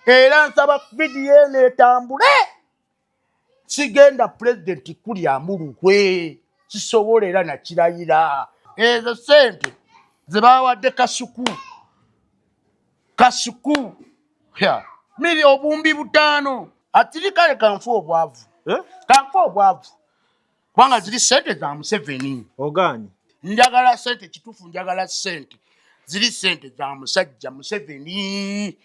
Era nsaba vidiyo eno etambule. Sigenda pulezidenti kulyamu lukwe, sisobola era nakirayira. Ezo sente ze bawadde Kasuku, Kasuku miri 50,000 atiri kale kanfu obwavu, eh? Kanfu obwavu kubanga ziri sente za Museveni. Ogaanyi? Njagala sente, kituufu njagala sente, ziri sente za musajja Museveni.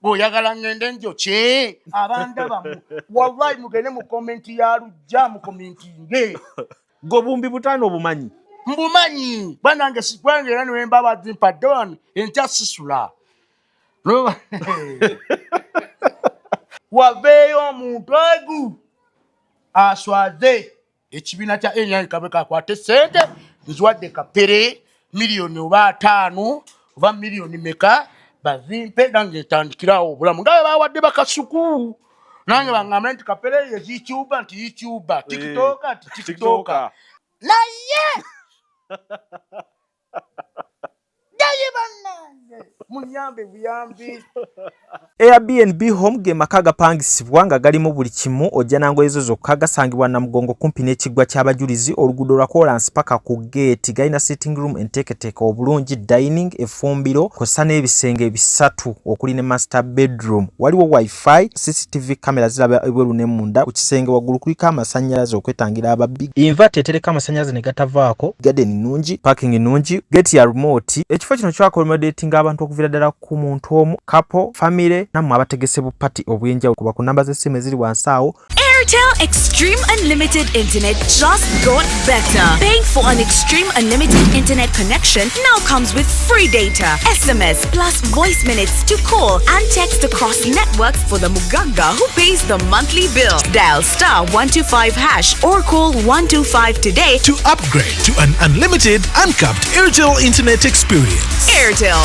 Bw'oyagala ngende njokye abandabamu, wallahi mugende mu comment ya Lujja mukomentinge. Gwe 50,000 obumanyi? Mbumanyi banange, sigwange era niwemba bazimpadde wano enkya sisula. Waveeyo omuntu egu aswaze ekibiina kya NRM kabe kakwate sente nziwadde Kapere miliyoni oba 50 oba miliyoni meka bazimpe, nange ntandikirawo obulamu nga bwe bawadde bakasuku. Nange baŋŋambe nti Kapere ye YouTuber, nti YouTuber, TikToker, nti TikToker. Naye naye bannange munyambe buyambi. Airbnb Home ge maka agapangisibwa nga galimu buli kimu, ojja na ngoye zo zokka. Gasangibwa Namugongo kumpi n'ekiggwa ky'abajulizi, oluguudo lwa koolansi paka ku geeti. Galina sitting room enteeketeeke obulungi, dining, effumbiro kw'ossa n'ebisenge bisatu okuli ne master bedroom. Waliwo wifi, CCTV camera ziraba ebweru ne munda. Ku kisenge waggulu kuliko amasannyalaze okwetangira ababbi. Inverter etereka amasannyalaze ne gatavaako. Garden nnungi, parking nnungi, gate ya remote. Ekifo kino kyaccommodatinga abantu okuviira ddala ku muntu omu, couple, family, nammwe abategese bu party obw'enjawulo. Kuba ku namba z'essimu eziri wansi awo. Airtel Extreme Unlimited Internet just got better. Paying for an Extreme Unlimited Internet connection now comes with free data, SMS plus voice minutes to call and text across networks for the Muganga who pays the monthly bill. Dial *125# or call 125 today to upgrade to an unlimited, uncapped Airtel Internet experience. Airtel.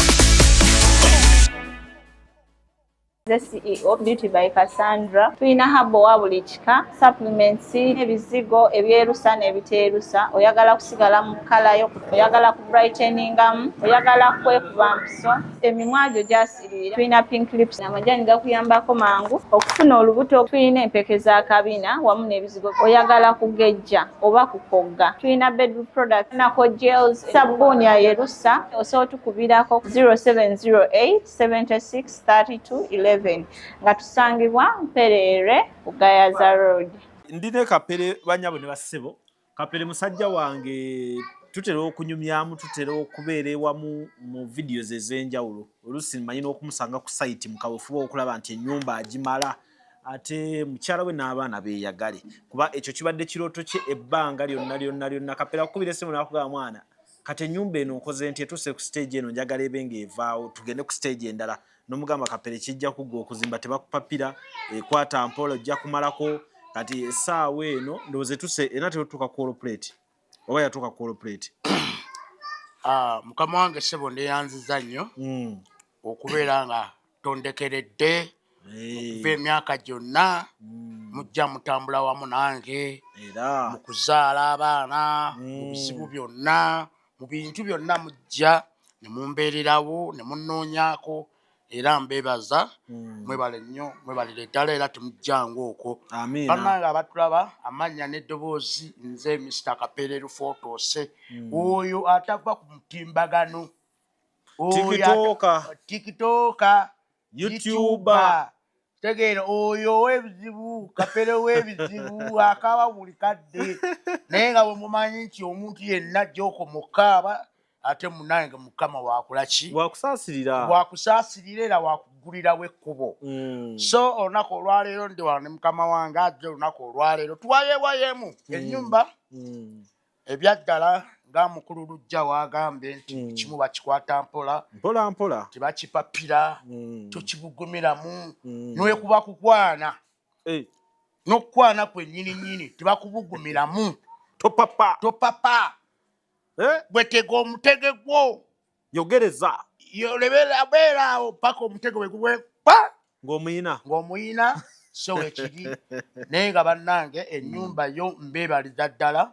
Nze CEO Beauty by Cassandra. Tulina herbal wa buli kika, supplements, ebizigo ebyerusa n'ebiteerusa. Oyagala kusigala mu color yo, oyagala ku brighteningamu, oyagala kwekuba mpiso, emimwa gyo gyasiriira. Tulina pink lips, amajani gakuyambako mangu okufuna olubuto. Tulina empeke za kabina wamu n'ebizigo. Oyagala kugejja oba kukogga. Tulina bedroom products, nako gels, sabbuuni ayerusa. Osobola otukubirako 0708 76 32 11 nga tusangibwa Mpereerwe ku Gayaza Road. Ndi ne Kapere, banyabo ne bassebo. Kapere musajja wange, tutera okunyumyamu, tutera okubeera ewamu mu videos ez'enjawulo. Oluusi mmanyi n'okumusanga ku site mu kaweefube okulaba nti ennyumba agimala, ate mukyala we n'abaana beeyagale, kuba ekyo kibadde kirooto kye ebbanga lyonna lyonna lyonna. Kapere akukubira essimu n'akugamba, "Mwana, kati ennyumba eno nkoze nti etuuse ku stage eno, njagala ebe ng'evaawo tugende ku stage endala." N'omugamba, "Kapere, kijja kuggwa, okuzimba tebakupapira, ekwata mpola, ojja kumalako." Kati essaawa eno ndowooza etuse era tetuuka ku wall plate, oba yatuuka ku wall plate? Ah, mukama wange ssebo, neyanziza nnyo okubeera nga tondekeredde okuva emyaka gyonna. Mujja mutambula wamu nange era mu kuzaala abaana, mu bizibu byonna, mu bintu byonna, mujja ne mumbeererawo ne munnoonyaako, era mbeebaza. Mwebale nnyo, mwebalire ddala, era temujjangu okwo. Amiina. Bannange abatulaba, amannya n'eddoboozi nze Mr Kapere Lufotoose, oyo atava ku mutimbagano. Oyo TikToker. TikToker. YouTuber. Tegeera, oyo ow'ebizibu, Kapere w'ebizibu, akaaba buli kadde, naye nga bwe mumanyi nti omuntu yenna gy'okoma okukaaba, ate munange Mukama wakola ki? Wakusaasirira. Wakusaasirira era wakugulirawo ekkubo. So olunaku olwaleero ndi wano ne mukama wange ajja. Olunaku olwaleero tuwayeewayemu ennyumba. Ebyaddala nga mukulu Lujja wagambye nti kimu bakikwata mpola. Mpola mpola. Tebakipapira. Tokibugumiramu. Nwekuba kukwana Eh, n'okukwana kwennyini nnyini tebakubugumiramu. Topapa. Topapa. Eh, bwetega omutege gwo. Yogereza. Beera awo paka omutego bwe gugwe pa ng'omuyina. Ng'omuyina. So wekiri, naye nga bannange ennyumba yo mbeebaliza ddala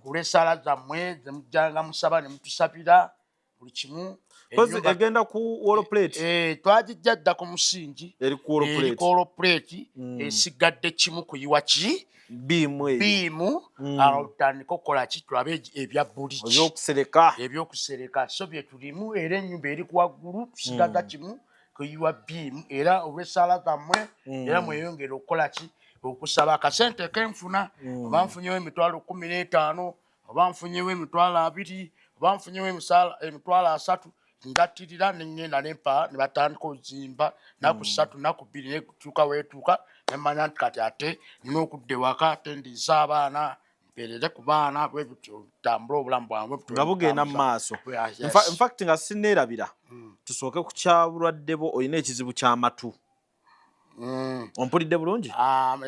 ku lw'essaala zammwe zemujjanga musaba ne mutusabira buli kimu. Egenda ku wall plate. Eh, twagijja dda ku musingi. Eri ku wall plate. Eri ku wall plate. Esigadde kimu kuyiwa ki? Biimu eyo. Biimu. Awo tutandike okukola ki? Tulabe ebya buliki. Ebyokusereka. Ebyokusereka. So bye tulimu era ennyumba eri ku waggulu tusigaza kimu kuyiwa biimu era olw'essaala zammwe era mweyongere okukola ki? Okusaba akasente kenfuna oba nfunyewo 15000 oba nfunyewo 20000 oba nfunyewo 300,000 ngattirira ne ŋŋenda ne mpa ne batandika ozimba naku 3 naku 2 netuuka weetuuka ne mmanya nti kati ate nina okudda ewaka ate ndiize abaana mpeerere ku baana bwe bityo ntambule obulamu bwange bwe butyo nga bugenda mu maaso. Yes. In fact nga sinneerabira, tusooke ku kyabulwadde bwo. Olina ekizibu ky'amatu. Ompulidde bulungi?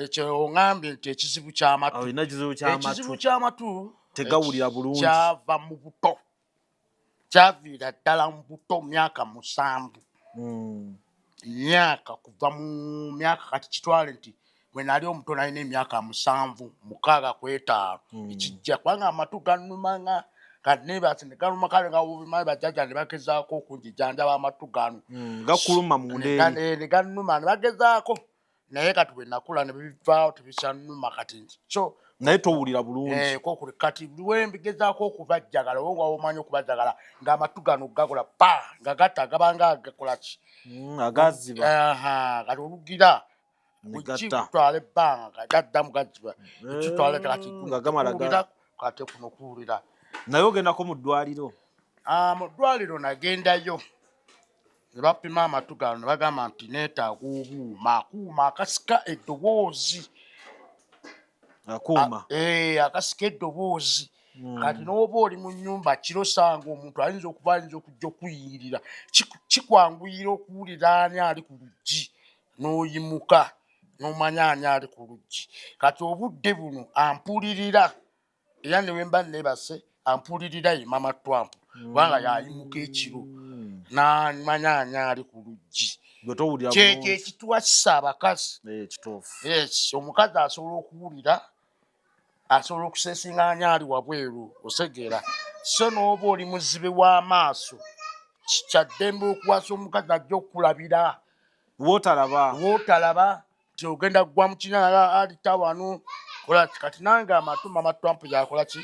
Ekyo oŋambye nti ekizibu ky'amatu. Olina ekizibu ky'amatu. Ekizibu ky'amatu Tegawulira bulungi. Kyava mu buto, kyaviira ddala mu buto, myaka 7. Myaka kuva mu myaka kati kitwale nti bwe nali omuto nalina emyaka 7, 6 ku 5 ekijja kubanga amatu gannuma nga kaneebase ne galuma. Kale nga obimanyi bajjajja ne bagezaako okunjijanjaba amatu gano. Gakuluma munda eri. Ne gannuma ne bagezaako, naye kati bwe nakula ne bivaawo tebikyannuma kati nti so Naye towulira bulungi. Eh, kokuli kati buli mbigezaako okubajjagala oba nga omanyi okubajjagala ng'amatu gano gakola pa nga gatta gabanga gakola ki? Agaziba. Aha, kati olugira Ne gatta. kutwala ebbanga gaddamu gaziba ekitwala kati Nga gamala kuwulira, kati kuno kuwulira. Naye ogendako mu ddwaliro? Ah, mu ddwaliro nagendayo ne bapima amatu gano ne bagamba nti neetaaga obuuma, akuuma akasika eddoboozi. Akuuma. Eh, akasika eddoboozi. Kati n'oba oli mu nnyumba kiro sanga omuntu ayinza okuba ayinza okujja okuyingirira, kikwanguyira okuwulira ani ali ku luggi n'oyimuka n'omanya ani ali ku luggi. Kati obudde buno ampulirira era ne wemba neebase ampulirira ye Mama Trump, kubanga yayimuka ekiro n'amanya ani ali ku luggi. Gwe towulira Kyekyo bulungi. ekituwasisa abakazi. Eh, kituufu. Yes, omukazi asobola okuwulira, asobola okusesinga ani ali wabweru, osegeera. So n'oba oli muzibe w'amaaso kyaddembe okuwasa omukazi ajja okukulabira. Wootalaba. Wootalaba nti ogenda kugwa mu kinya alita wano kola ki. Kati nange amatu Mama Trump yakola ki?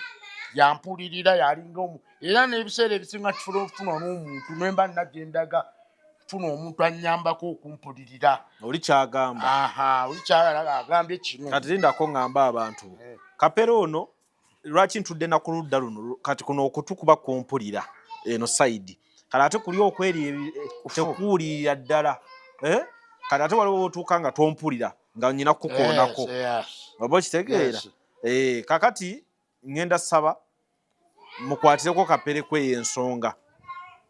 Yampulirira, yalinga omu era n'ebiseera ebisinga tufuna okufuna n'omuntu nemba nina gye ndaga nfuna omuntu annyambako okumpulirira. Oli kyagamba. Aha, oli kyagamba agambye kino. Kati lindako ŋŋamba abantu. Kapere ono lwaki ntudde na ku ludda luno? Kati kuno okutu kuba kumpulira eno side, kale ate kuli okweri tekuwulirira ddala. Eh? Kati ate waliwo wotuuka nga tompulira nga nyina kukukoonako. Yes. Oba okitegeera? Yes. Eh, kakati ŋŋenda saba mukwatireko Kapere kweyo ensonga,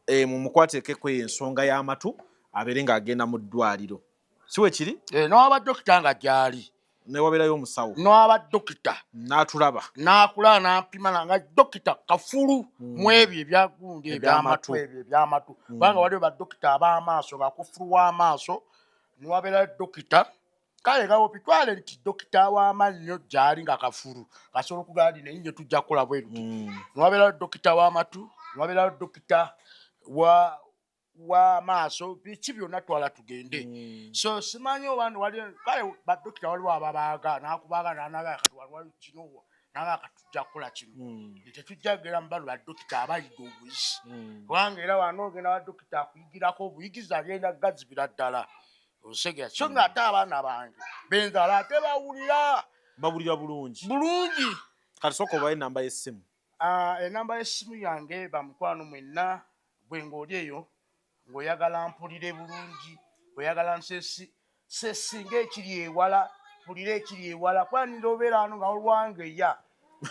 mumukwatireko kweyo ensonga y'amatu abeere ng'agenda mu ddwaliro, si we kiri? Eh, n'owaba dokita nga gyali. Newabeerayo omusawo. N'owaba dokita. N'atulaba. N'akula n'ampima nga dokita kafulu mu ebyo ebyagundi Ebyamatu. ebyamatu ebyo ebyamatu, kubanga waliwo badokita ab'amaaso nga kufulu w'amaaso, niwabeerayo dokita kale nga obitwale nti dokita w'amannyo gyali nga kafulu kasobola okugamba nti naye tujja kukola bwe luti. Niwabeerayo dokita w'amatu, niwabeerayo dokita wa w'amaaso, biki byonna twala tugende. So simanyi oba wali kale badokita waliwo ababaaga n'akubaaga n'anaga kati waliwo kino naga kati tujja kukola kino. Tetujja kugenda mu bano badokita abayiga obuyizi, kubanga era wano ogenda badokita akuyigirako obuyigizi agenda gazibira ddala osegera. So ng'ate abaana bange benzala ate bawulira. Bawulira bulungi. Bulungi. Kati sooka obawe enamba y'essimu. Ah, enamba y'essimu yange, bamukwano mwenna gwe ng'oli eyo ng'oyagala mpulire bulungi, oyagala nsesi sesinga ekiri ewala, mpulire ekiri ewala, kuba nina obeera wano nga olwangeya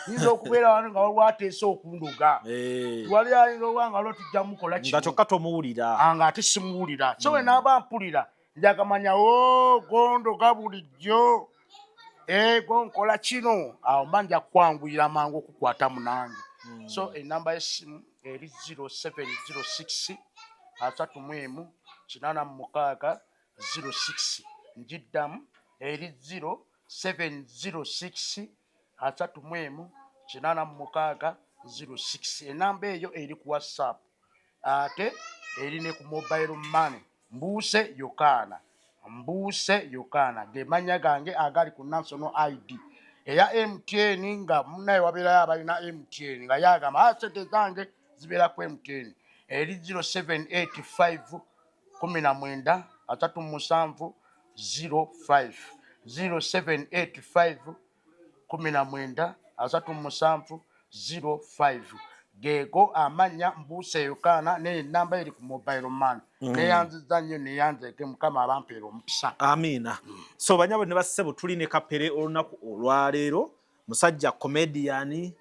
nyinza okubeera wano nga waliwo ateese okundoga. Wali ayinza okuba nga waliwo tujja mukola Nga kino kyokka tomuwulira. Ah, nga ate simuwulira. So we naaba mpulira njagamanya o gondoga bulijjo ego nkola kino, awo mba nja kukwanguyira mangu okukwata munange. So enamba y'essimu eri 0706 31 86 06. Njiddamu, eri 0706 31 86 06. Enamba eyo eri ku WhatsApp. Ate eri ne ku mobile money, Mbuuse Yokaana. Mbuuse Yokaana ge mannya gange agali ku national ID. Eya MTN nga munaye wabeerayo abalina MTN nga yagamba ah, sente zange zibeera ku MTN eri 0785 19 37 05 0785 19 37 05 geego amannya Mbuuse Yokaana naye enamba eri ku mobile money. Neyanziza nnyo, neyanzeeke, Mukama abampeera omukisa. Amiina. So banyabo ne bassebo, tuli ne Kapere olunaku olwaleero, musajja comedian.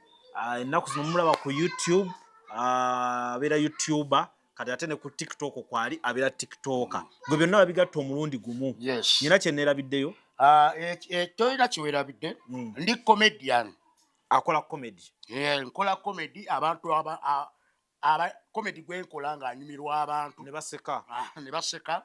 Ennaku zino mumulaba ku YouTube, abeera YouTuber, kati ate ne ku TikTok kwali abeera TikToker. Gwe byonna babigatta omulundi gumu. Yes. Nyina kye neerabiddeyo? Ah, tolina kiwerabidde. Ndi comedian. Akola comedy. Nkola comedy, abantu aba comedy gwenkola nga anyumirwa abantu ne baseka. Ah, ne baseka.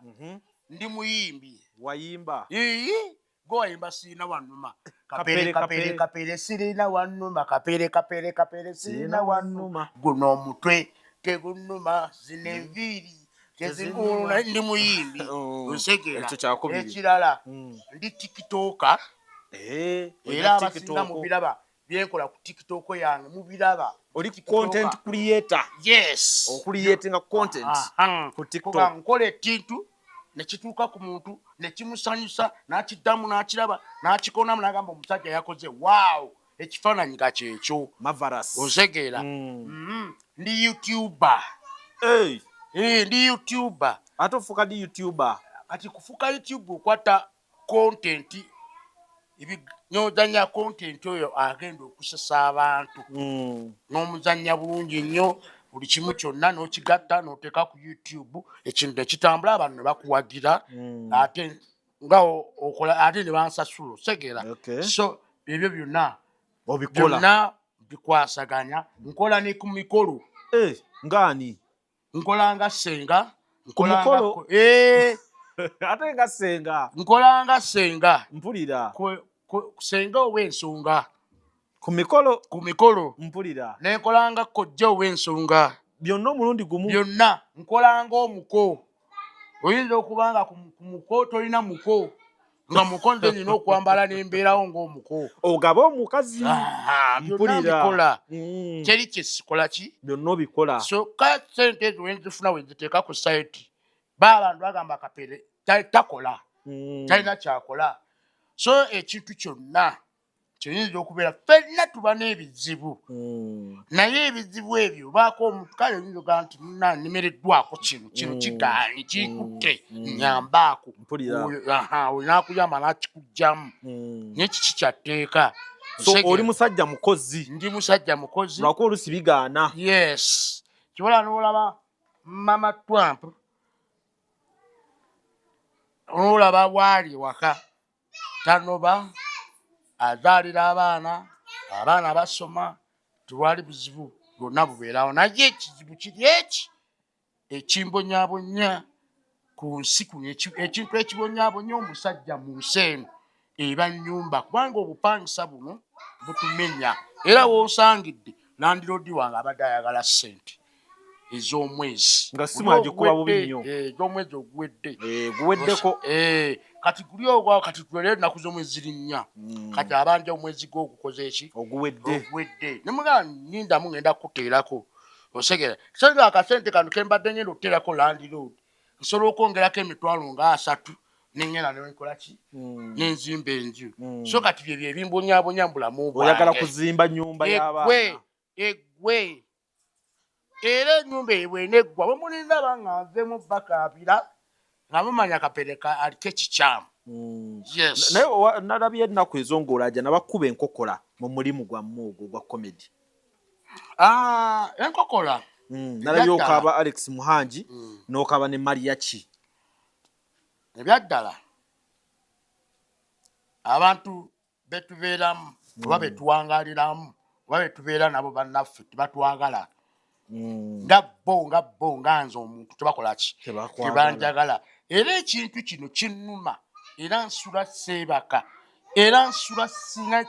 Ndi muyimbi. Wayimba? Ii, gwe wayimba "Sirina Wannuma". Kapere. Kapere, kapere, Kapere. Kapere, sirina wannuma, kapere, kapere, kapere, sirina Sirina wannuma. Wannuma. Guno omutwe tegunnuma, zino enviiri Tezinnuma. teziguuna. Ndi muyimbi. Nsegeera. Ekyo kyakubiri. Ekirala, ndi TikToker. Eh, era olina abasinga TikTok. mubiraba byenkola ku TikTok yange, mubiraba. Oli TikToker. content creator. Yes. Ocreatinga content Aha. ku TikTok. Kuba nkola ekintu nekituuka ku muntu nekimusanyusa, n'akiddamu n'akiraba n'akikonamu n'agamba omusajja yakoze, waawo, ekifaananyi nga kyekyo. Marvelous. Osegeera? Ndi YouTuber. Hey, Eh, ndi YouTuber. Ate ofuuka di YouTuber? Kati kufuuka YouTube, okwata content, n'ozanya content oyo agenda okusesa abantu, n'omuzanya bulungi nnyo, buli kimu kyonna n'okigatta n'oteeka ku YouTube, ekintu nekitambula, abantu ne bakuwagira, ate nga okola, ate ne bansasula, osegeera? So ebyo byonna Obikola. byonna bikwasaganya. Nkola ne ku mikolo. Eh, ngaani? Nkola nga ssenga. Ku Nkola nga mukolo? Eh, Ate nga ssenga? Nkola nga ssenga. Mpulira. Senga ow'ensonga. Ku mikolo? Ku mikolo. Mpulira. Nenkola nga kojja ow'ensonga. Byonna omulundi gumu? Byonna. Nkola nga omuko. Oyinza okuba nga ku muko tolina muko, nga muko nze nina okwambala nembeerawo ng'omuko. Ogaba omukazi. Ah, byonna Mpulira. mbikola. Teri kyesikola ki. Byonna obikola. So ka sente ezo wenzifuna, wenziteeka ku site, ba abantu bagamba Kapere takola, talina kyakola. So ekintu kyonna kiyinza okubeera, ffenna tuba n'ebizibu, naye ebizibu ebyo baako omuntu kale oyinza ogamba nti muna nnemereddwako kino, kino kigaanye, kikutte, nyambaako. Mpulira. Oyo, aha, oyo n'akuyamba n'akikuggyamu. Naye kiki kyatteeka? So oli musajja mukozi. Ndi musajja mukozi. Lwakuba olusi bigaana. Yes, kibola n'olaba Mama Trump, n'olaba bwali waka, tanoba, azaalira abaana, abaana basoma, tewali buzibu bwonna bubeerawo. Naye ekizibu kiri eki ekimbonyabonya ku nsi kuno, ekintu ekibonyabonya omusajja mu nsi eno eba nnyumba, kubanga obupangisa buno butumenya. Era wosangidde landlord wange abadde ayagala ssente ez'omwezi. Nga simu agikuba bubi nnyo. Eh, ez'omwezi oguwedde. Eh, guweddeko. Eh, kati guli ogwa kati tulere ennaku z'omwezi ziri 4. Kati abanja omwezi gwe ogukoze eki? Oguwedde. Oguwedde. Nemugamba nindamu, ngenda kukuteerako, osegera? So nga akasente kano kembadde ngenda okuteerako landlord, nsobola okwongerako 300,000 nengenda nenkola ki, nenzimba enju. So kati byebyo ebimbonyabonya mu bulamu bwange. Oyagala kuzimba nyumba Eggwe. y'abaana. Eggwe, era ennyumba eyo bweneggwa, bwe mulindaba nga nvemu bakaabira, nga mumanya Kapereka aliko ekikyamu. Yes. Naye nalabye ennaku ezo ng'olaja nabakuba enkokola mu mulimu gwammwe ogwo ogwa comedy. Ah, enkokola. Nalabye Ebyaddala. okaaba Alex Muhangi, n'okaaba ne Mariachi. Ebyaddala, abantu betubeeramu oba betuwangaliramu oba betubeera nabo bannaffe tebatwagala nga bo, nga bo, nga nze omuntu tebakola ki? Tebakwagala. Tebanjagala. Era ekintu kino kinnuma, era nsula seebaka, era nsula sina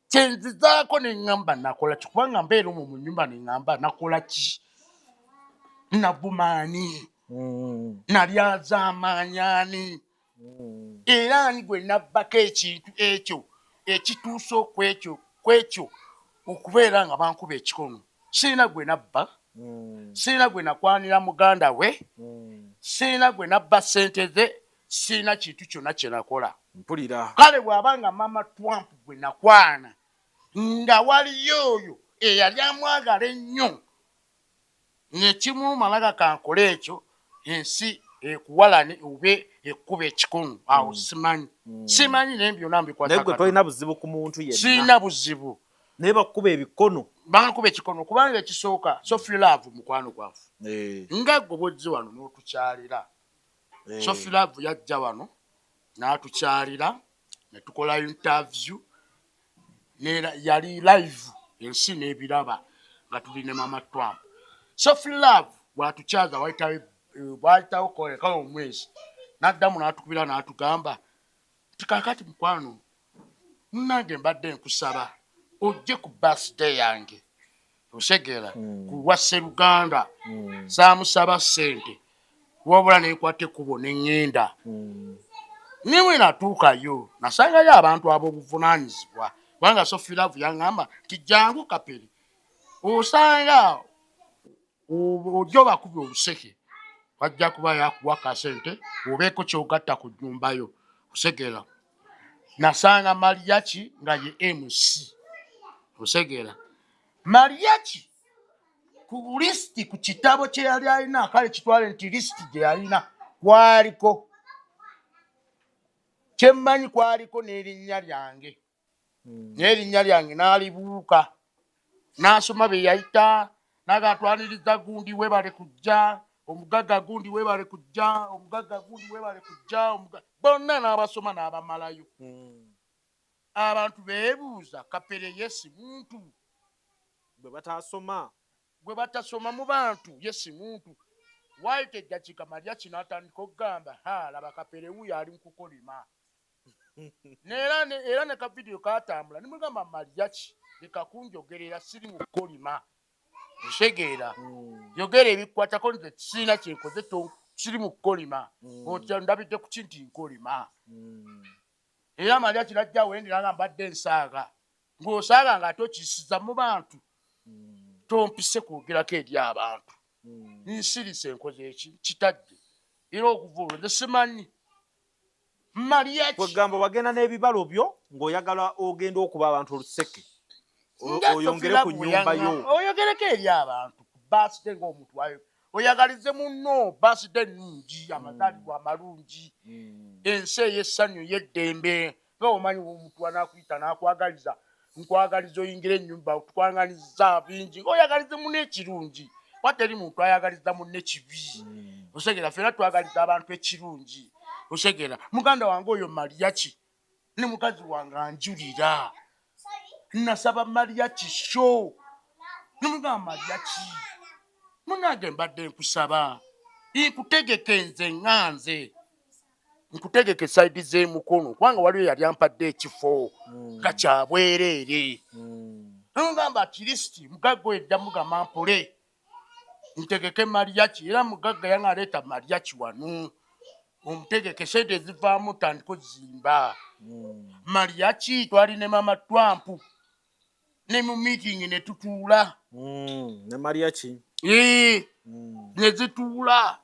kyenzizaako neŋŋamba nakola ki, kubanga mbeera omwo mu nyumba neŋŋamba nakola ki? Navuma ani? Nalyazaamaanyi ani? Era ani gwe nabbako ekintu ekyo ekituuse okwekyo kwekyo okubeera nga bankuba ekikono? Sirina gwe nabba, sirina gwe nakwanira muganda we, sirina gwe nabba ssente ze, sirina kintu kyonna kye nakola. Mpulira. Kale bw'aba nga Mama Trump gwe nakwana nga waliyo oyo eyali amwagala ennyo nekimuluma laga kankole ekyo ensi ekuwalane obe ekkuba ekikono awo, simanyi, simanyi, naye byonna Naye gwe mbikwata. Tolina buzibu ku muntu yenna? Sirina buzibu. Naye bakuba ebikono. Bankuba ekikono kubanga ekisooka, Sophie Love mukwano gwaffe, nga gwe bwozze wano n'otukyalira. Sophie Love yajja wano n'atukyalira ne tukola interview, nera yali live, ensi n'ebiraba nga tuli ne Mama Trump. Sophie Love bw'atukyaza wayitawo, bwayitawo koleka omwezi, n'addamu n'atukubira n'atugamba nti, "Kaakati mukwano munnange, mbadde nkusaba ojje ku birthday yange." Osegeera, ku lwa Sseruganda saamusaba ssente, wabula nekwata ekkubo ne ŋŋenda. Niwe natuukayo nasangayo abantu ab'obuvunaanyizibwa, kubanga Sophie Love yaŋŋamba nti, "Jangu Kapere, osanga ojja obakuba oluseke, wajja kuba yakuwa kasente obeeko kyogatta ku nnyumba yo." Osegeera, nasanga Mariachi nga ye MC. Osegeera, Mariachi ku lisiti, ku kitabo kye yali alina, kale kitwale nti lisiti gye yalina kwaliko kyemmanyi, kwaliko n'erinnya lyange, n'erinnya lyange n'alibuuka n'asoma bye yayita, nagatwaniriza gundi webale kujja, omugagga gundi webale kujja, omugagga gundi webale kujja, bonna n'abasoma n'abamalayo. Abantu beebuuza, Kapere ye si muntu? Bwe batasoma. Gwe batasoma mu bantu, ye si muntu? Waayita eddakiika, Mariachi n'atandika okugamba, "Ha, laba Kapere wuuyo ali mu kukolima." Era ne kavidiyo katambula, nimugamba, "Mariachi, leka kunjogerera, siri mu kukolima." Osegeera, yogera ebikwatako, nze sirina kyenkoze, siri mu kukolima. Otya ndabidde ku ki nti nkolima? Era Mariachi najja wendera nga mbadde nsaaga, ng'osaaga ng'ate okisiza mu bantu. Tompise kwogerako eri abantu, nsirise enkoze eki kitadde. Era okuva olwo nze simanyi Mariachi. Kwegamba wagenda n'ebibalo byo ng'oyagala ogenda okuba abantu oluseke, Nga oyongere ku Sophie nnyumba yo. Oyogereko eri abantu ku birthday, ng'omuntu wayo oyagalize munno birthday ennungi, amazaalibwa amalungi, ensi ey'essanyu, ey'eddembe, nga omanyi omuntu anaakuyita n'akwagaliza, nkwagaliza oyingira ennyumba, tukwanganiza bingi, ng'oyagalize munno ekirungi, kuba teri muntu ayagaliza munne kibi. Osegera, ffena twagaliza abantu ekirungi. Osegera, muganda wange oyo Mariachi ne mukazi wange anjulira, nasaba Mariachi show, nemugamba, "Mariachi munange, mbadde nkusaba nkutegeke, nze ŋŋanze nkutegeke side z'emukono, kubanga waliwo yali ampadde ekifo nga kyabwereere." Nemugamba, "At least mugagga oyo ejja mugamba mpole ntegeke Mariachi." Era mugagga yanga aleeta Mariachi wano, omutegeke sente ezivaamu tandika ozimba. Mariachi twali ne Mama Trump ne mu meeting ne tutuula. Ne Mariachi. Ee, ne zituula.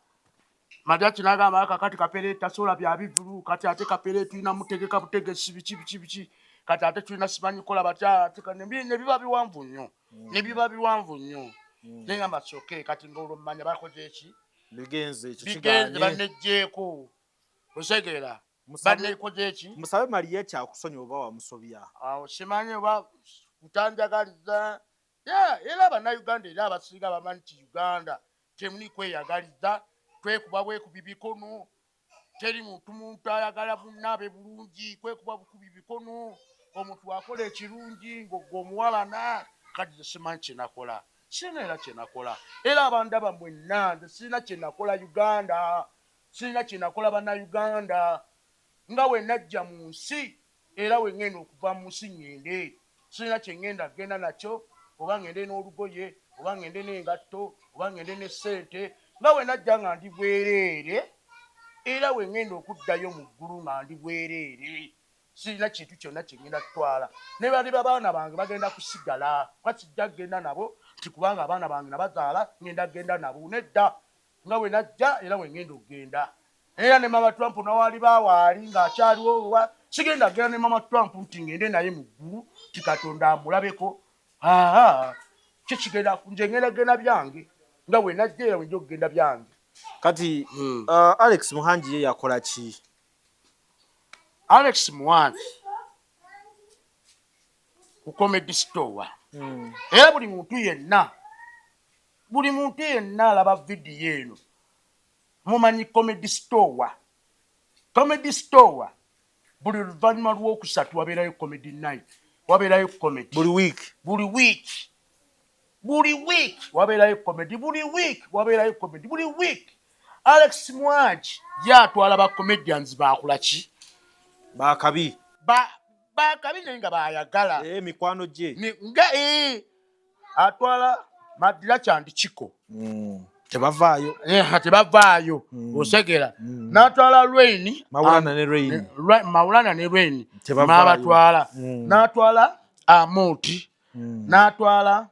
Mariachi n'agamba, "Kakati Kapere tasobola bya bivulu, kati ate Kapere tulina mutegeka butegesi, biki biki biki, kati ate tulina simanyi kola batya." Ate ne biba biwanvu nnyo, ne biba biwanvu nnyo. Naye ngamba soke kati ng'olwo mmanya bakoze eki. Bigenze ekyo. Bigenze. Kiganye. Banejjeeko, osegeera, banekoze eki. Musabe Mariachi akusonyiwa oba wamusobya. Awo simanyi oba kutanjagaliza. Ya, era Bannayuganda era abasinga bamanyi nti Uganda temuli kweyagaliza, twekuba bwekubi bikono, teri muntu ayagala munnaabe bulungi, kwekuba bukubi bikono. Omuntu akola ekirungi ng'ogwe omuwalana. Kati nze simanyi kyenakola, sirina era kyenakola. Era abandaba mwenna, nze sirina kyenakola Uganda, sirina kyenakola Bannayuganda. Nga we najja mu nsi, era we ŋŋenda okuva mu nsi ŋŋende, sirina kye ŋŋenda genda nakyo, oba ŋŋende n'olugoye. Oba ngende n'engatto, oba ngende ne ssente, nga we najja nga ndi bwereere, era we ngenda okuddayo mu ggulu nga ndi bwereere. Sirina kintu kyonna kye ngenda kutwala. Ne baliba baana bange bagenda kusigala, kuba sijja kugenda nabo nti kubanga abaana bange nabazaala ngenda kugenda nabo. Nedda, nga we najja era we ngenda okugenda. Era ne Mama Trump nawaliba waali ng'akyaliwo, wa sigenda kugenda ne Mama Trump nti ngende naye mu ggulu nti Katonda amulabeko. Aa, kyo kigenda, nze ngenda kugenda byange nga we najja era we nja okugenda byange. Kati Alex Muhangi ye yakola ki? Alex Muhangi ku Comedy Store. Era buli muntu yenna alaba vidiyo eno mumanyi Comedy Store. Comedy Store buli luvannyuma lwokusatu wabeerayo comedy night, wabeerayo comedy. Buli week? Buli week, buli week wabeerayo comedy, buli week wabeerayo comedy, buli week. Alex Muhangi ye atwala ba comedians bakola ki? Bakabi. Bakabi naye nga bayagala. Mikwano gye. Nga atwala Madira Kyandikiko. Tebavaayo. Tebavaayo, osegera. N'atwala Lwain. Maulana ne Lwain. Maulana ne Lwain. Tebavaayo. N'abatwala. N'atwala Amooti. N'atwala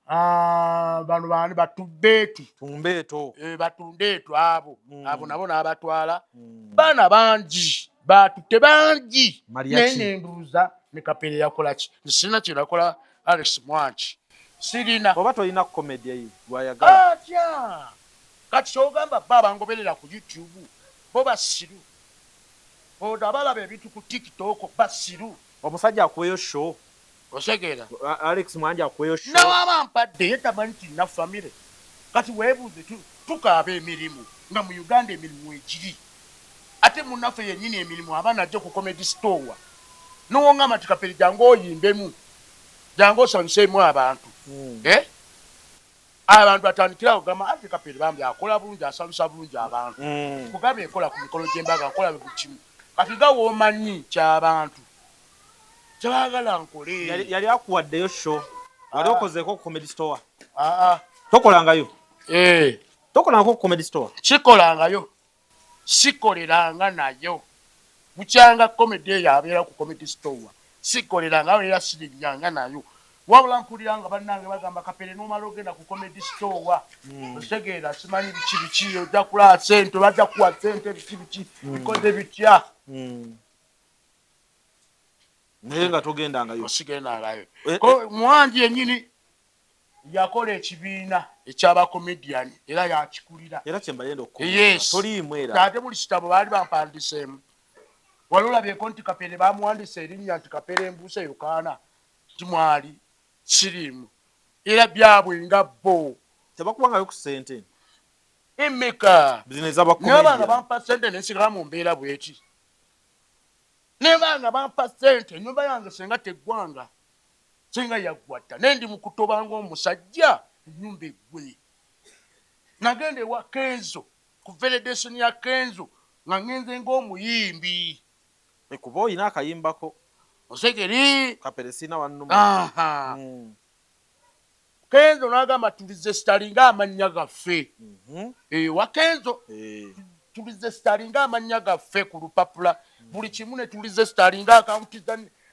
bano bani, Batubeetu. Tumbeeto. Batundeetu abo. Abo nabo n'abatwala. Baana bangi batutte bangi. Mariachi. Naye nembuuza ne Kapere yakola ki? Nze sirina kye nakola Alex Muhangi, sirina. Oba tolina comedy eyo gwayagala? Atya kati kyogamba ba abangoberera ku YouTube bo basiru? Odo abalaba ebintu ku TikTok basiru? Omusajja akuweyo show. Osegeera? Alex Muhangi akuweyo show. Nawaba mpadde ye tamanyi nti nina famire. Kati weebuuze, tukaaba emirimu nga mu Uganda emirimu egiri, ate munnaffe yennyini emirimu abaana ajja ku Comedy Store nowongamba nti Kapere jangu oyimbemu, jangu osanyuseemu abantu. Eh? Abantu batandikirawo gamba ati Kapere bambi akola bulungi, asanyusa bulungi abantu. Kugambye nkola ku mikolo gy'embaga, nkola buli kimu. Kati nga woomanyi kyabantu kyebaagala nkole. Yali akuwaddeyo show? Wali okozeeko ku Comedy Store? Aa. Tokolangayo? Eh. Tokolangako ku Comedy Store? Sikolangayo, sikoleranga nayo bukyanga comedy eyo abeera ku Comedy Store, sikoleranga era sirinyanga nayo. Wabula mpulira nga bannange bagamba Kapere nomala ogenda ku Comedy Store, otegeera, simanyi biki biki, ojja kulaba sente, bajja kuwa sente, biki biki, bikoze bitya. Naye nga togendangayo? Sigendangayo. Eh, Muhangi yennyini yakola ekibiina eky'abakomedian era yakikulira. Era kyembayenda. Yes. Toliimu era? Ate buli kitabo baali bampandiseemu. Wali olabyeko nti Kapere bamuwandisa erinnya nti Kapere Embuusa Yokaana nti mwali? Siriimu, era byabwe nga bo. Tebakuwangayo ku ssente? Emeka? Zino ez'aba Naye banga comedian. bampa sente nensigala mu mbeera bweti. Naye banga bampa sente, ennyumba yange senga teggwanga, senga yaggwa dda, naye ndi mu kutoba ng'omusajja ennyumba eggwe. Nagenda ewa Kenzo ku validation ya Kenzo nga ngenze ng'omuyimbi. Kuba olina akayimbako. Osegeri. Kapere siina wannuma. Aha. Kenzo n'agamba turegisteringa amannya gaffe. Ewa Kenzo turegisteringa amannya gaffe ku lupapula, buli kimu ne turegisteringa,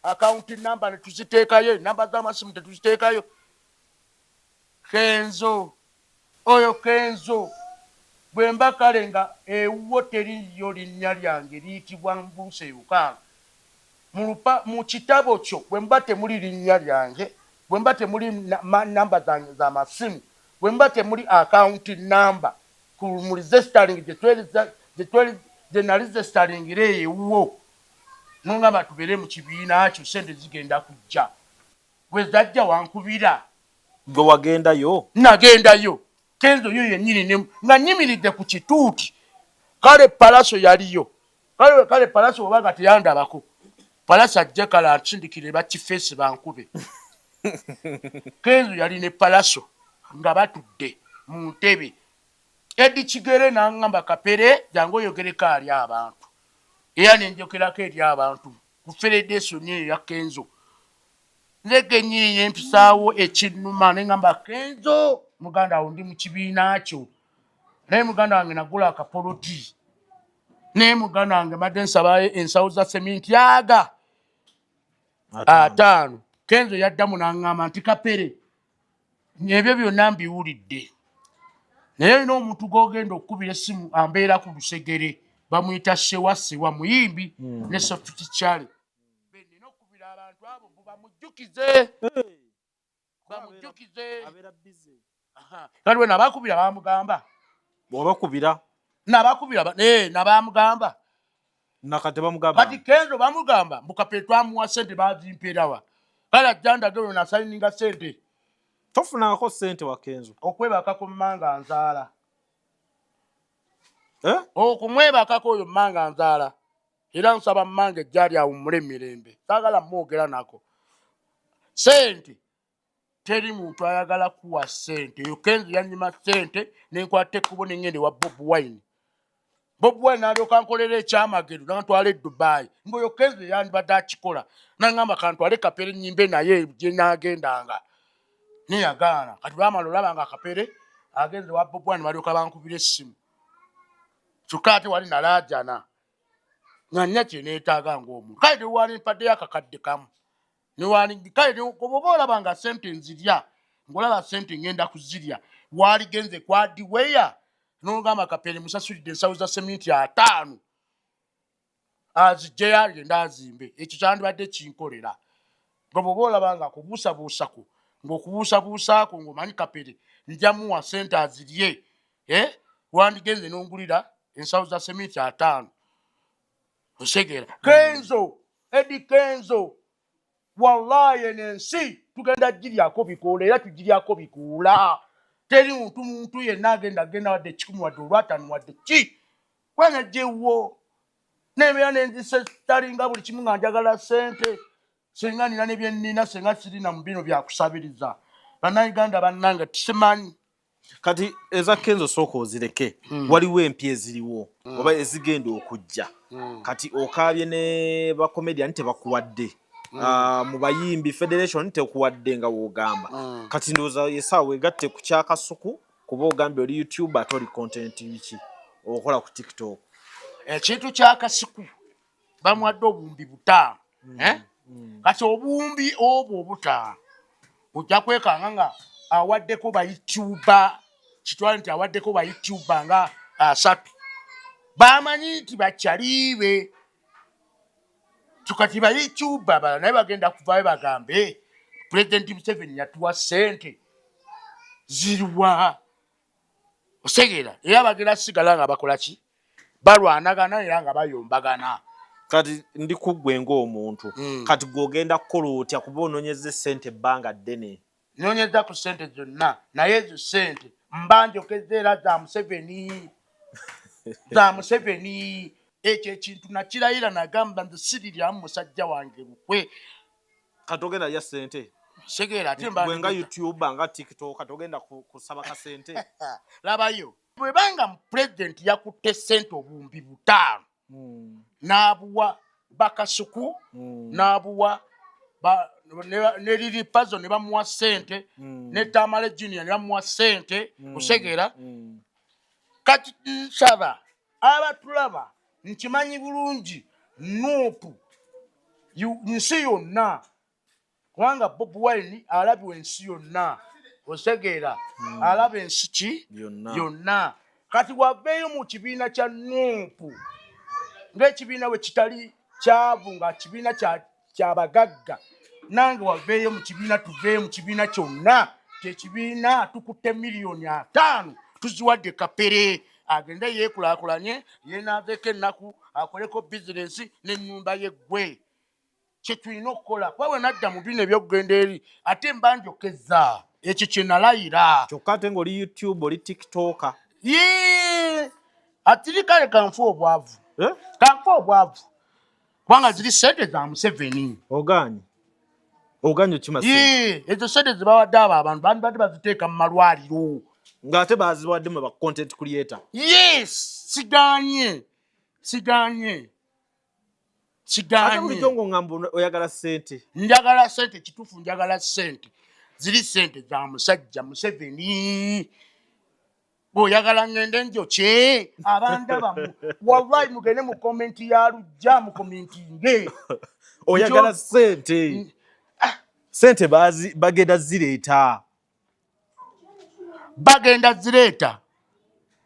akawunti namba ne tuziteekayo, enamba z'amasimu tetuziteekayo. Kenzo oyo, Kenzo bwe mba kale nga ewuwo teriyo linnya lyange liyitibwa Mbuuse Yokanga mu kitabo kyo, bwe mba temuli linnya lyange, bwe mba temuli namba zange z'amasimu, bwe mba temuli akawunti namba mu registering gye naregisteringira eyo ewuwo, nongamba tubeere mu kibiina kyo, sente zigenda kujja. Bwe zajja wankubira? Gwe wagendayo? Nagendayo. Kenzo yo yennyini nga nyimiridde ku kituuti. Kale Palaso yaliyo. Kale Palaso obanga teyandabako, Palaso ajje kale ansindikire bakifeesi bankube. Kenzo yali ne Palaso nga batudde mu ntebe. Eddy Kigere n'aŋŋamba, "Kapere, jangu oyogereko ali abantu." Era nenjokerako eri abantu ku federation eyo ya Kenzo. Nze kennyini ne mpisaawo ekinnuma ne ŋŋamba Kenzo muganda wo ndi mu kibiina kyo, naye muganda wange nagula akapoloti, naye muganda wange mbadde nsaba ensawo za seminti aga 50. Kenzo yaddamu n'aŋŋamba nti Kapere, ebyo byonna mbiwulidde, naye olina omuntu gw'ogenda okukubira essimu ambeera ku lusegere, bamuyita Sewa Sewa muyimbi ne Soft Chale. Nina okukubira abantu abo mbu bamujjukize, bamujjukize. Kati we nabakubira bamugamba. Bw'obakubira? Nabakubira nabamugamba. Nakati bamugamba. Kati Kenzo bamugamba mbu Kapere twamuwa ssente bazimpeerawa. Kale ajja ndage lwe nasayininga ssente. Tofunako ssente wa Kenzo? Okwebakako mmanga nzaala. Okumwebakako oyo mmanga nzaala. Era nsaba mmange ejjaali awummule emirembe. Saagala mwogera nako. Ssente teri muntu ayagala kuwa ssente. Oyo Kenzo yannyima ssente ne nkwata ekkubo ne ŋŋenda ewa Bobi Wine. Bobi Wine n'alyoka ankolera ekyamagero n'antwala e Dubai. Ng'oyo Kenzo yandibadde akikola. N'aŋŋamba kantwale Kapere nnyimbe naye gye naagendanga. Naye yagaana. Kati baamala olaba nga Kapere agenze ewa Bobi Wine balyoka bankubira essimu. Kyokka ate wali nalaajana nga nnya kye neetaaga ng'omuntu. Kale ne wali mpaddeyo akakadde kamu. Kale bw'oba olaba nga ssente nzirya, ng'olaba ssente ngenda kuzirya, waaligenze ku hardware n'ogamba Kapere musasulidde ensawo za seminti 50 aziggyeyo agende azimbe. Ekyo kyandibadde kinkolera. Nga bw'oba olaba nga kubuusabuusako, ng'okubuusabuusaako ng'omanyi Kapere nja muwa ssente azirye, wandigenze n'ongulira ensawo za seminti 50. Osegeera. Kenzo, Eddy Kenzo, wallahi eno ensi tugenda giryako bikoola era tugiryako bikoola. Teri muntu yenna agenda agenda wadde 100 wadde 50 wadde ki. Kubanga jjewo nembeera nenzise talinga buli kimu nga njagala ssente. Singa nina ne bye nnina, singa sirina mu bino byakusabiriza. Bannayuganda bannange simanyi. Kati eza Kenzo sooka ozireke. Waliwo empya eziriwo oba ezigenda okujja. Kati okaabye ne ba comedian tebakuwadde. Mu bayimbi federation tekuwadde nga w'ogamba. Kati ndowooza essaawa weegatte ku kya Kasuku kuba ogambye oli YouTube ate oli content biki okola ku TikTok. Ekintu kya Kasuku bamuwadde obuwumbi 5. Kati obuwumbi obwo 5 ojja kwekanga nga awaddeko ba YouTuber, kitwale nti awaddeko ba YouTuber nga 3 bamanyi nti bakyalibe. Kati ba YouTuber abalala naye bagenda kuvaayo bagambe Pulezidenti Museveni yatuwa ssente ziriwa. Osegeera era bagenda sigala nga bakola ki? Balwanagana era nga bayombagana. Kati ndi ku ggwe ng'omuntu. Kati gwe ogenda kukola otya kuba onoonyezza essente ebbanga ddene? Nnoonyezza ku ssente zonna, naye ezo ssente mba njokeza era za Museveni. Za Museveni. Ekyo ekintu nakirayira nagamba nze siriryamu musajja wange lukwe. Kati ogenda lya ssente? Segeera ate mba Gwe nga YouTuber nga TikTok togenda kusaba kasente? Labayo. Bwebanga pulezidenti yakutte ssente obuwumbi 5 n'abuwa Bakasuku, n'abuwa ne Lili Pazo ne bamuwa ssente, ne Tamale Junior ne bamuwa ssente, osegeera. Kati nsaba abatulaba nkimanyi bulungi NUP nsi yonna, kubanga Bobi Wine alabibwa ensi yonna, osegeera, alaba ensi ki yonna. Kati waveeyo mu kibiina kya NUP ng'ekibiina bwe kitali kyavu nga kibiina kyabagagga, nange waveeyo mu kibiina, tuveeyo mu kibiina kyonna kyekibiina tukutte miliyoni 50 tuziwadde Kapere agende yeekulaakulanye yeenaazeeko ennaku akoleko bizinensi n'ennyumba ye. Ggwe kye tulina okukola kuba bwe nadda mu bino ebyokugenda eri ate mba njokeza ekyo kye nalayira. Kyokka ate ng'oli YouTube oli TikToker. Yee, atiri kale kanfe obwavu. Kanfe obwavu kubanga ziri sente za Museveni. Ogaanye? Ogaanye okima ssente? Yee, ezo sente zebawadde abo abantu bandibadde baziteeka mu malwaliro. Ng'ate baziwadde mwe ba content creator. Yes, siganye, siganye. Siganye. Bulijjo ng'oŋŋamba oyagala ssente. Njagala ssente, kituufu, njagala ssente. Ziri ssente za musajja Museveni. Bw'oyagala ŋŋende njokye abandabamu, wallahi mugende mu comment ya Lujja, mucommentinge. Oyagala ssente. Ssente bagenda zireeta. Bagenda zireeta,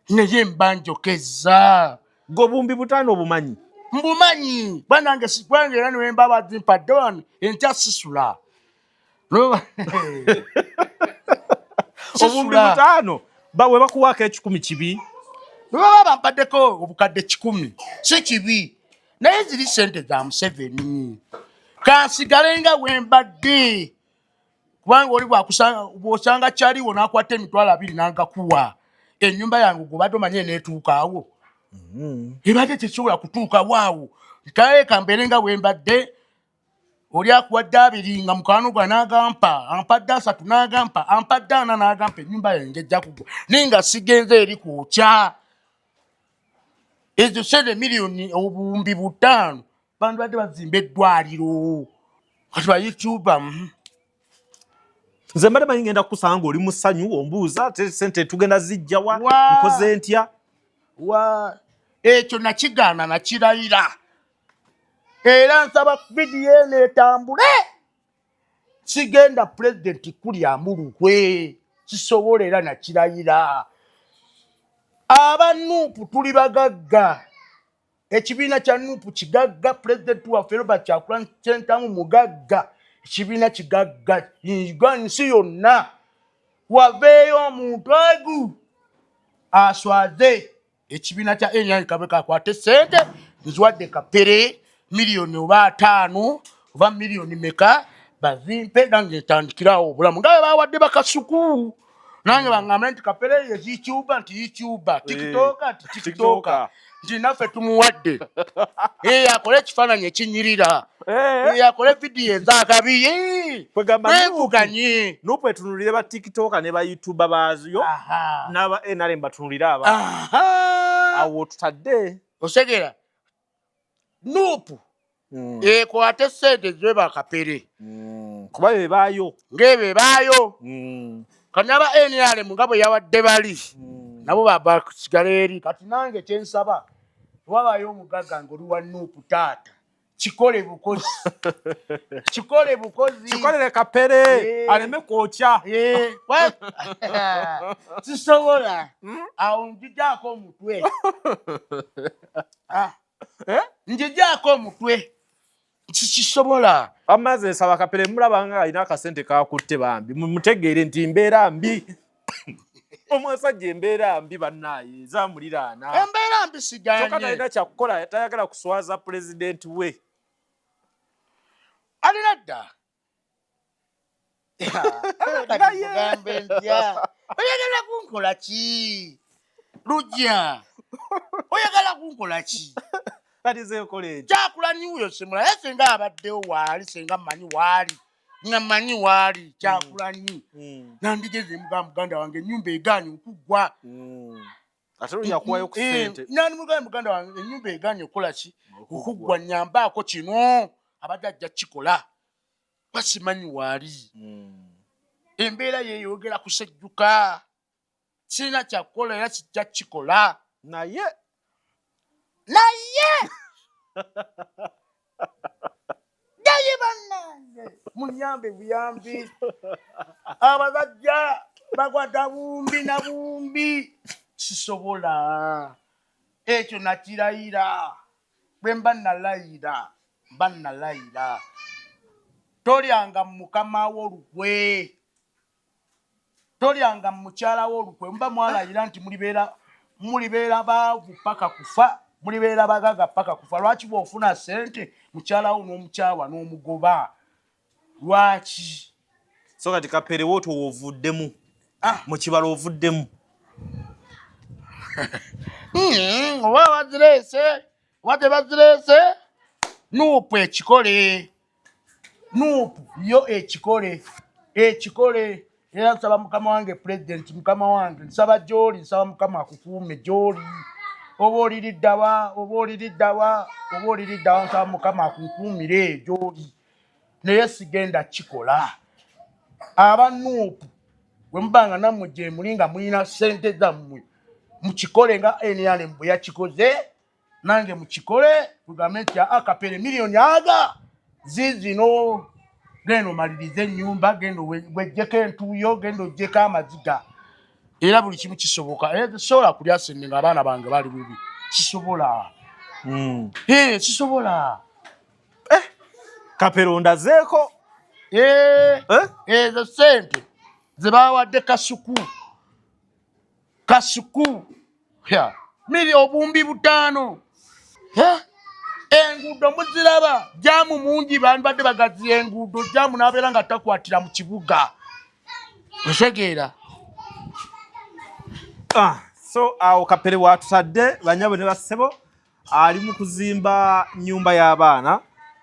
naye mba njokeza. Gwe 5000 obumanyi? Mbumanyi banange, sikwange era niwemba bazimpadde wano enkya sisula. 5000 bawe bakuwaako 100 kibi? Baba bampaddeko 100,000 si kibi, naye ziri sente za Museveni, kansigale nga wembadde, kubanga oli bw'osanga kyaliwo n'akwata 20,000 n'agakuwa, ennyumba yange gobadde omanye eneetuukaawo, ebadde tekisobola kutuukawo awo. Kale kambeere nga wembadde. Oli akuwadde 20 nga mukwano gwa n'agampa, ampadde 30 n'agampa, ampadde 40 n'agampa, ennyumba yange ejja kugwa, naye nga sigenze eri kwokya. Ezo sente 5,000,000 bantu badde bazimba eddwaliro, kati bayituba. Nze mbadde manyi ngenda kukusanga ng'oli mu ssanyu, ombuuza ate sente tugenda zijjawa, nkoze ntya. Wa ekyo nakigaana, nakirayira, era nsaba vidiyo eno etambule. Sigenda pulezidenti kulyamu lukwe, kisobola, era nakirayira. Aba NUP tuli bagagga, ekibiina kya NUP kigagga, pulezidenti waffe Robert Kyagulanyi Ssentamu mugagga, ekibiina kigagga nsi yonna. Waveeyo omuntu egu aswaze ekibiina kya NRM, kabe kakwate sente nziwadde Kapere miliyoni oba 50 oba miliyoni meka, bazimpe nange ntandikirawo obulamu nga bwe bawadde bakasuku. Nange baŋŋambe nti Kapere ye YouTuber, nti YouTuber, TikToker, nti TikToker, nti naffe tumuwadde, akole ekifaananyi ekinyirira, akole vidiyo ezakabi, Kwegamba twevuganye. NUP etunulire ba TikToker ne ba YouTuber baayo, n'aba NRM batunulire aba awo tutadde. Osegera NUP ekwate sente ziwe bakapere. Kuba be baayo. Ng'ebyo ebaayo. Kati aba NRM nga bwe yawadde bali, nabo basigala eri. Kati nange kyensaba, wabayo omugagga ng'oli wa NUP, taata kikole bukozi, kikole bukozi. Kikolere Kapere aleme kwokya. Sisobola awo, njijaako omutwe. Ah. Eh? Njijaako omutwe, sikisobola. Amazzi nsaba Kapere mulaba nga alina akasente kakutte, bambi mutegeere nti mbeera mbi, omusajja embeera mbi bannaaye zamuliraana. Embeera mbi. Kyokka Siganye. Talina kyakukola, tayagala kuswaza pulezidenti we. Alina dda. Kati mugambe ntya? Oyagala kunkola ki, Lujja? Oyagala kunkola ki? Kati zeekola ekyo. Kyakulanyi wuyo simula, naye senga abaddewo waali, senga mmanyi waali, nga mmanyi waali Kyakulanyi, nandigeze mugamba, muganda wange, ennyumba egaanye okuggwa. Ate luli yakuwayo ku ssente. Nandimugambye, muganda wange, ennyumba egaanye okukola ki? Okuggwa, nyambaako kino. Abadde ajja kukikola, basimanyi waali. Embeera yeeyongera kusejjuka, sirina kyakukola era kijja kukikola. Naye Naye naye bannange, munyambe buyambi, abasajja bakwata bumbi na bumbi, sisobola ekyo. Nakirayira, bwe mba nalayira, mba nalayira. Tolyanga mukama wo olukwe, tolyanga mukyala wo olukwe. Muba mwalayira nti mulibeera baavu paka kufa, mulibeera bagaga paka kufa. Lwaki bw'ofuna sente mukyala wo n'omukyawa n'omugoba? Lwaki? So kati Kapere wooto wovuddemu? Ah. Mu kibalo ovuddemu? Oba bazireese oba tebazireese, NUP ekikole, NUP yo ekikole, ekikole. Era nsaba mukama wange pulezidenti, mukama wange, nsaba gyoli, nsaba Mukama akukuume gyoli. Oba oliriddawa, oba oliriddawa, oba oliriddawa, nsaba Mukama akukuumire gy'oli, naye sigenda kikola. Aba NUP bwe muba nga nammwe gye muli nga mulina ssente zammwe, mukikole nga NRM bwe yakikoze, nange mukikole, tugambe nti aa Kapere miliyoni aga zizino, genda omalirize ennyumba, genda wejjeko entuuyo, genda oggyeko amaziga. Era buli kimu kisoboka. Era sisobola kulya sente nga abaana bange bali bubi, sisobola. Sisobola. Kapere ondazeeko. Ezo sente ze bawadde Kasuku, Kasuku miri 5000. Enguudo muziraba, jam mungi, bandibadde bagaziya enguudo, jam n'abeera nga takwatira mu kibuga, otegeera? So awo Kapere watutadde, banyabo ne bassebo, ali mu kuzimba nyumba y'abaana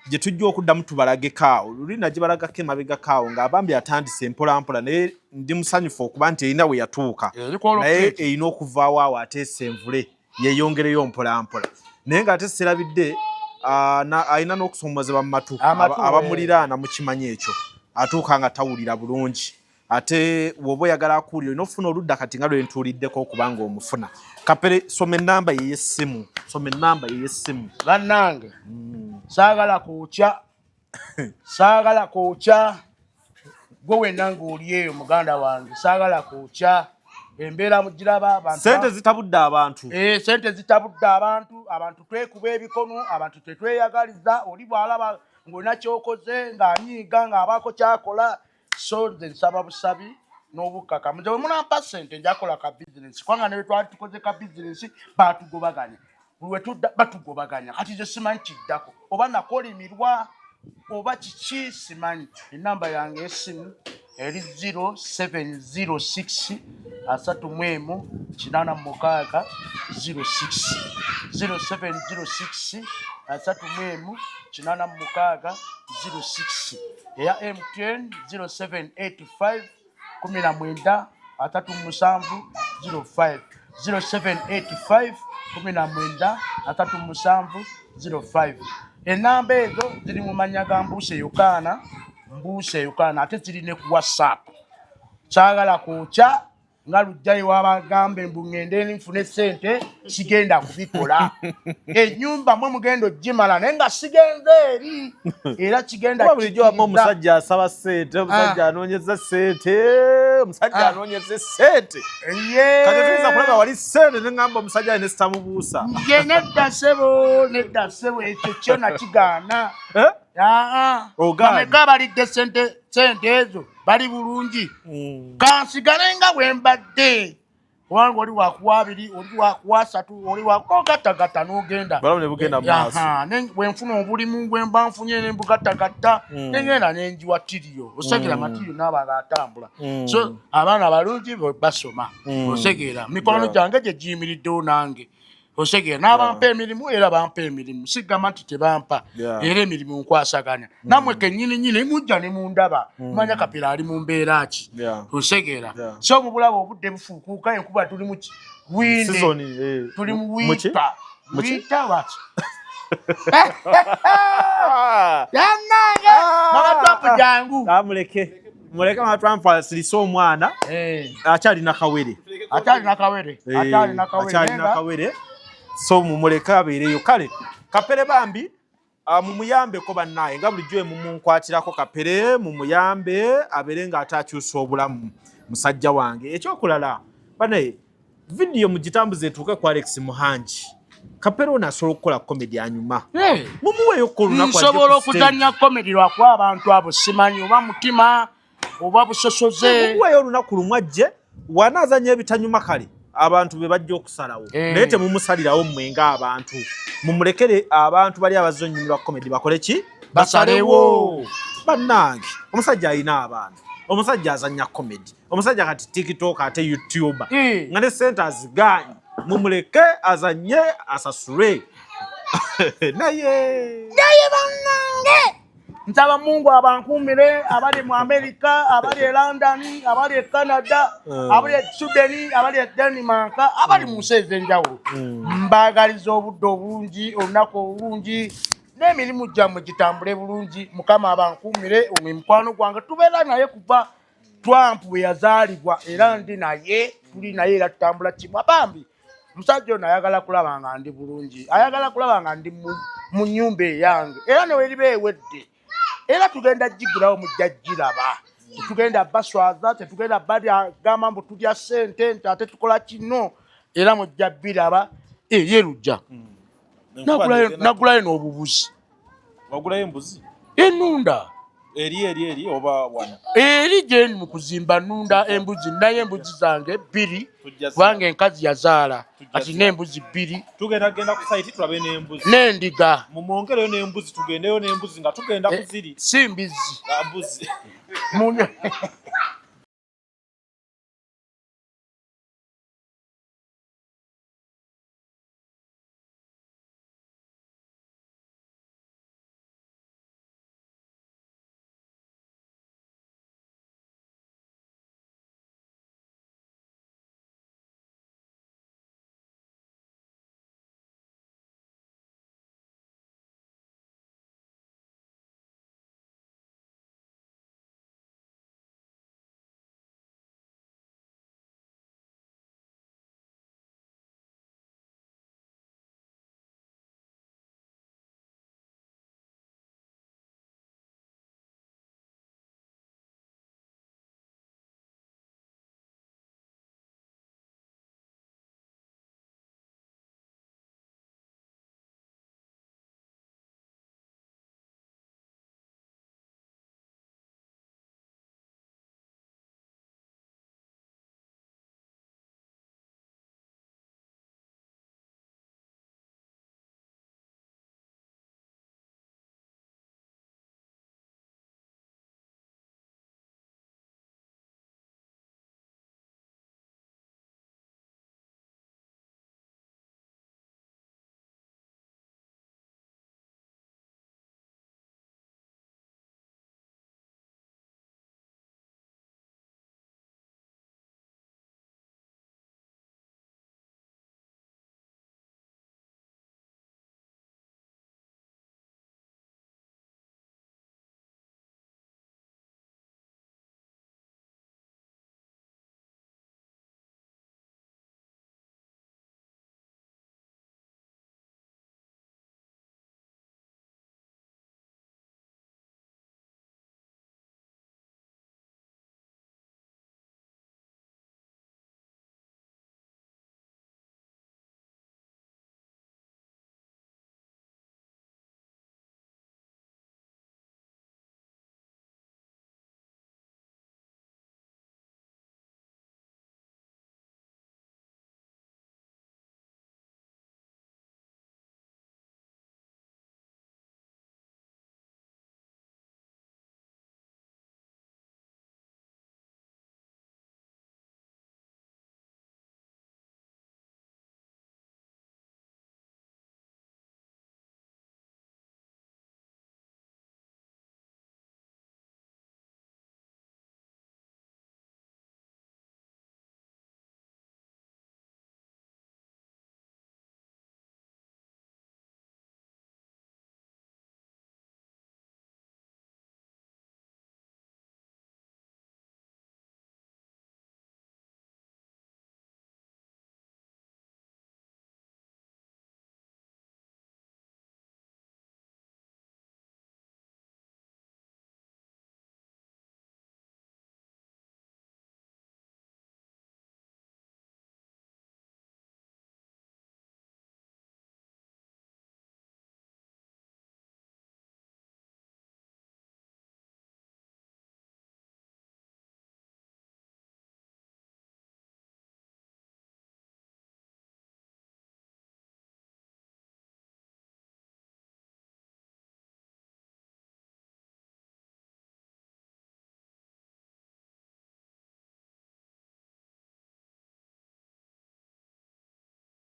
gye tujja okuddamu tubalageko awo. Luli nagibalagako emabegako awo ng'abambi atandise empolampola, naye ndi musanyufu okuba nti erina we yatuuka, naye erina okuvaawo awo ate esenvule yeeyongereyo mpolampola. Naye ng'ate serabidde, alina n'okusomozebwa mu matu. Abamuliraana mukimanyi ekyo, atuuka nga tawulira bulungi. Ate bw'oba oyagala akuwulira, olina okufuna oludda kati nga lwe ntuuliddeko okuba nga omufuna. Kapere, soma ennamba ye y'essimu, soma ennamba ye y'essimu. Bannange, saagala kwokya, saagala kwokya gwe wenna ng'oli eyo, muganda wange, saagala kwokya. Embeera mugiraba, abantu. Sente zitabudde abantu. Sente zitabudde abantu. Abantu twekuba ebikono, abantu tetweyagaliza. Oli bw'alaba ng'olina kyokoze ng'anyiiga, ng'abaako kyakola. So nze nsaba busabi n'obukkakamu. Nze bwe munampa sente njakola ka bizinesi, kubanga ne twali tukoze ka bizinesi batugobaganya, buli we tudda batugobaganya. Kati nze simanyi kiddako, oba nakolimirwa oba kiki, simanyi. Enamba yange y'essimu eri 0706 31 86 06, 0706 31 86 06. Eya MTN 0785 19 37 05, 0785 19 37 05. Enamba ezo ziri mu mannya ga Mbuuse Yokaana, Mbuuse Yokaana, ate ziri ne ku WhatsApp. Kyagala kwokya nga lujjayo wabagambe mbu ŋŋende nfune sente, sigenda kubikola. Ennyumba mwe mugenda ogimala, naye nga sigenze eri, era kigenda. Kuba bulijjo wamma omusajja asaba ssente, omusajja anoonyeza ssente, omusajja anoonyeza ssente. Kati tuyinza kulaba wali ssente ne ŋŋamba omusajja alina sitamubuusa. Ye nedda ssebo, nedda ssebo, ekyo kyo nakigaana. Eh? Aa. Ogaanye. Bameka abalidde sente? Sente ezo bali bulungi. Kansigale nga bwe mbadde, kubanga oli wakuwa abiri, oli wakuwa asatu, oli wakugattagatta n'ogenda. Balamu ne bugenda mu maaso. Aha, bwe nfuna obulimu bwe mba nfunye ne mbugattagatta, nengenda nenjiwa tiriyo, osegeera? Matiriyo naaba nga atambula. So abaana balungi, basoma, osegeera? Mikwano gyange gye giyimiriddewo nange, osegeera? N'abampa emirimu era bampa emirimu, sigamba nti tebampa. Era emirimu nkwasaganya nammwe kennyini nyini, mujja ne mundaba, manya Kapera ali mu mbeera ki. Osegeera? So mubulaba obudde bufuukuuka, enkuba, tuli mu winde. Season, eh. Tuli mu Muki? winter. Muki? Winter what? Yannange, Mama Trump, jangu. Ah, muleke muleke Mama Trump asirise omwana. Akyalina kawere. Akyalina kawere. Akyalina kawere. Akyalina kawere, so mumuleke abeereyo. Kale Kapere bambi, mumuyambeko bannaaye nga bulijjo emumunkwatirako. Kapere mumuyambe abeere ng'ate akyusa obulamu, musajja wange. Ekyokulala banaye, vidiyo mugitambuze etuuke ku Alex Muhangi. Kapere ono asobola okukola comedy anyuma. Mumuweeyo ko olunaku ajje Nsobola ku stage. okuzannya comedy, lwakuba abantu abo simanyi oba mutima oba busosoze. Mumuweeyo olunaku lumu ajje, wanaazanya ebitanyuma, kale abantu be bajja okusalawo. Naye temumusalirawo mmwe ng'abantu, mumulekere abantu bali abazze onyumirwa comedy bakole ki? Basalewo. Bannange, omusajja alina abaana, omusajja azanya comedy, omusajja kati TikTok ate YouTuber, nga ne sente azigaanye. Mumuleke azanye asasulwe, naye Naye bannange. Nsaba Mungu abankuumire abali mu Amerika, abali e London, abali e Canada, abali e Sweden, abali e Denmark, abali mu nsi ez'enjawulo. Mbaagaliza obudde obulungi, olunaku obulungi, n'emirimu gyammwe gitambule bulungi. Mukama abankuumire. Ono mukwano gwange tubeera naye kuva Trump bwe yazaalibwa, era ndi naye, tuli naye era tutambula kimu. Bambi musajja ono ayagala kulaba nga ndi bulungi, ayagala kulaba nga ndi mu nnyumba eyange, era neweriba ewedde era tugenda gigulawo, mujja giraba. Tetugenda baswaza, tetugenda bagamba mbu tulya ssente nti ate tukola kino, era mujja biraba. Eye lujja nagulayo n'obubuzi. Wagulayo embuzi? Enunda. Eri oba wano? Eri gyendi mu kuzimba nunda embuzi, naye embuzi zange bbiri, kubanga enkazi yazaala kati n'embuzi bbiri. Tugenda genda ku site tulabe n'embuzi. N'endiga. Mumwongereyo n'embuzi, tugendeyo n'embuzi nga tugenda kuziri. Si mbizi. Mbuzi.